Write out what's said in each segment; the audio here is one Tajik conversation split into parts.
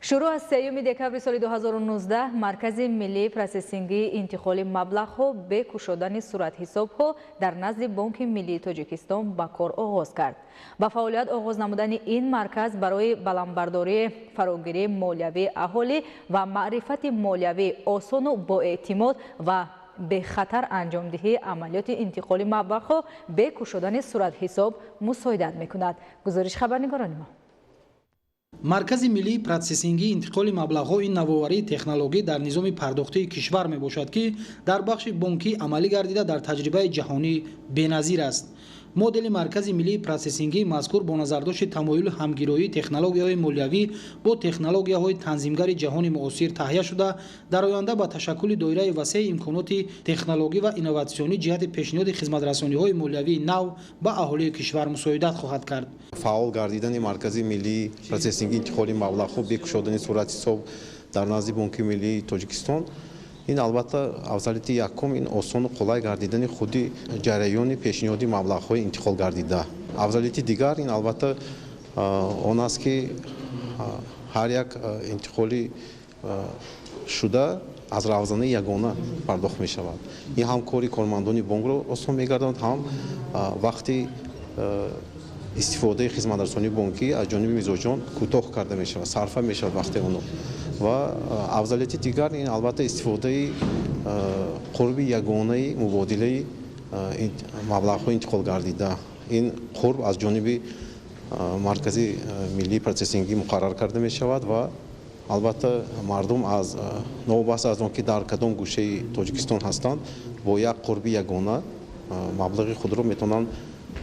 Шурӯъ аз 3 декабри соли 2019 Маркази миллии процессингии интиқоли маблағҳо бе кушодани суратҳисобҳо дар назди Бонки миллии Тоҷикистон ба кор оғоз кард. Ба фаъолият оғоз намудани ин марказ барои баландбардории фарогирии молиявии аҳолӣ ва маърифати молиявӣ, осону боэътимод ва бехатар анҷомдиҳии амалиёти интиқоли маблағҳо бе кушодани суратҳисоб мусоидат мекунад. Гузориш хабарнигорони мо. Маркази миллии процессингии интиқоли маблағҳо ин навоварии технологӣ дар низоми пардохтии кишвар мебошад, ки дар бахши бонкӣ амалӣ гардида, дар таҷрибаи ҷаҳонӣ беназир аст. Модели Маркази миллии процессингии мазкур бо назардошти тамоюли ҳамгироии технологияҳои молиявӣ бо технологияҳои танзимгари ҷаҳони муосир таҳия шуда, дар оянда ба ташаккули доираи васеи имконоти технологӣ ва инноватсионӣ ҷиҳати пешниҳоди хизматрасониҳои молиявии нав ба аҳолии кишвар мусоидат хоҳад кард. Фаъол гардидани Маркази миллии процессинги интиқоли маблағҳо бе кушодани суратҳисоб дар назди Бонки миллии Тоҷикистон, ин албатта афзалияти якум ин осону қулай гардидани худи ҷараёни пешниҳоди маблағҳои интиқол гардида. Афзалияти дигар ин албатта он аст, ки ҳар як интиқоли шуда аз равзанаи ягона пардохт мешавад. Ин ҳам кори кормандони бонкро осон мегардонад, ҳам вақти истифодаи хизматрасонии бонкӣ аз ҷониби мизоҷон кӯтоҳ карда мешавад, сарфа мешавад вақти оно. Ва афзалияти дигар ин албатта истифодаи қурби ягонаи мубодилаи маблағҳои интиқолгардида. Ин қурб аз ҷониби Маркази миллии процессингӣ муқаррар карда мешавад ва албатта мардум аз новобаста аз он ки дар кадом гӯшаи Тоҷикистон ҳастанд, бо як қурби ягона маблағи худро метавонанд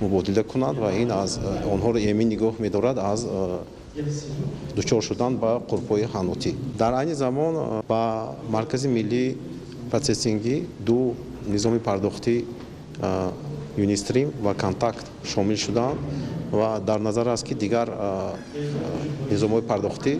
мубодила кунанд ва ин аз онҳоро эмин нигоҳ медорад аз дучор шудан ба қурбҳои ҳанутӣ. Дар айни замон ба Маркази миллии процессингӣ ду низоми пардохтӣ, Юнистрим ва Контакт, шомил шуданд ва дар назар аст, ки дигар низомҳои пардохтӣ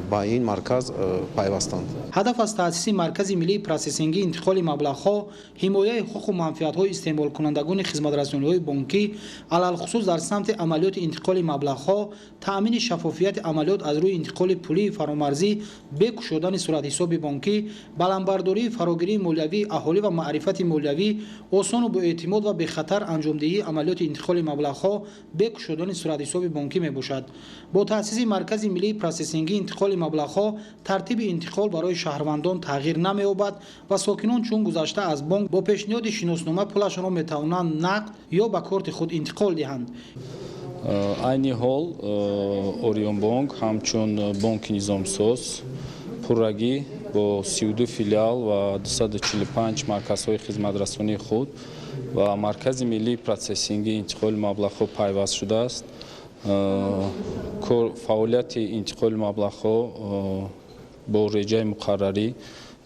ба ин марказ пайвастанд. Ҳадаф аз таъсиси Маркази миллии процессингии интиқоли маблағҳо ҳимояи ҳуқуқу манфиатҳои истеъмолкунандагони хизматрасониҳои бонкӣ, алалхусус дар самти амалиёти интиқоли маблағҳо, таъмини шаффофияти амалиёт аз рӯи интиқоли пулии фаромарзӣ бе кушодани суратҳисоби бонкӣ, баландбардории фарогирии молиявии аҳолӣ ва маърифати молиявӣ, осону боэътимод ва бехатар анҷомдиҳии амалиёти интиқоли маблағҳо бе кушодани суратҳисоби бонкӣ мебошад. Бо таъсиси Маркази миллии процессингии интиқоли маблағҳо тартиби интиқол барои шаҳрвандон тағйир намеёбад ва сокинон чун гузашта аз бонк бо пешниҳоди шиноснома пулашонро метавонанд нақд ё ба корти худ интиқол диҳанд. Айни ҳол Ориёнбонк ҳамчун бонки низомсоз пуррагӣ бо 32 филиал ва 245 марказҳои хизматрасонии худ ба Маркази миллии процессингии интиқоли маблағҳо пайваст шудааст. Фаъолияти интиқоли маблағҳо бо реҷаи муқаррарӣ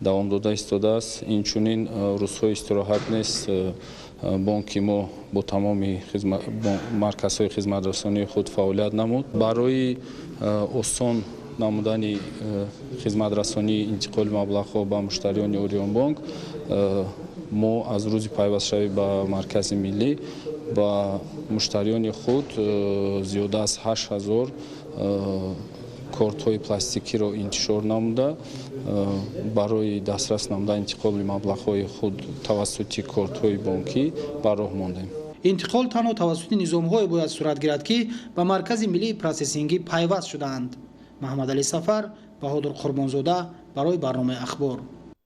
давом дода истодааст. Инчунин рӯзҳои истироҳат нест, бонки мо бо тамоми марказҳои хизматрасонии худ фаъолият намуд. Барои осон намудани хизматрасонии интиқоли маблағҳо ба муштариёни Ориёнбонк мо аз рӯзи пайвастшавӣ ба Маркази миллӣ ба муштариёни худ зиёда аз 8000 кортҳои пластикиро интишор намуда, барои дастрас намудани интиқоли маблағҳои худ тавассути кортҳои бонкӣ ба роҳ мондем. Интиқол танҳо тавассути низомҳое бояд сурат гирад, ки ба Маркази миллии процессингӣ пайваст шудаанд. Маҳаммадалӣ Сафар, Баҳодур Қурбонзода, барои барномаи «Ахбор».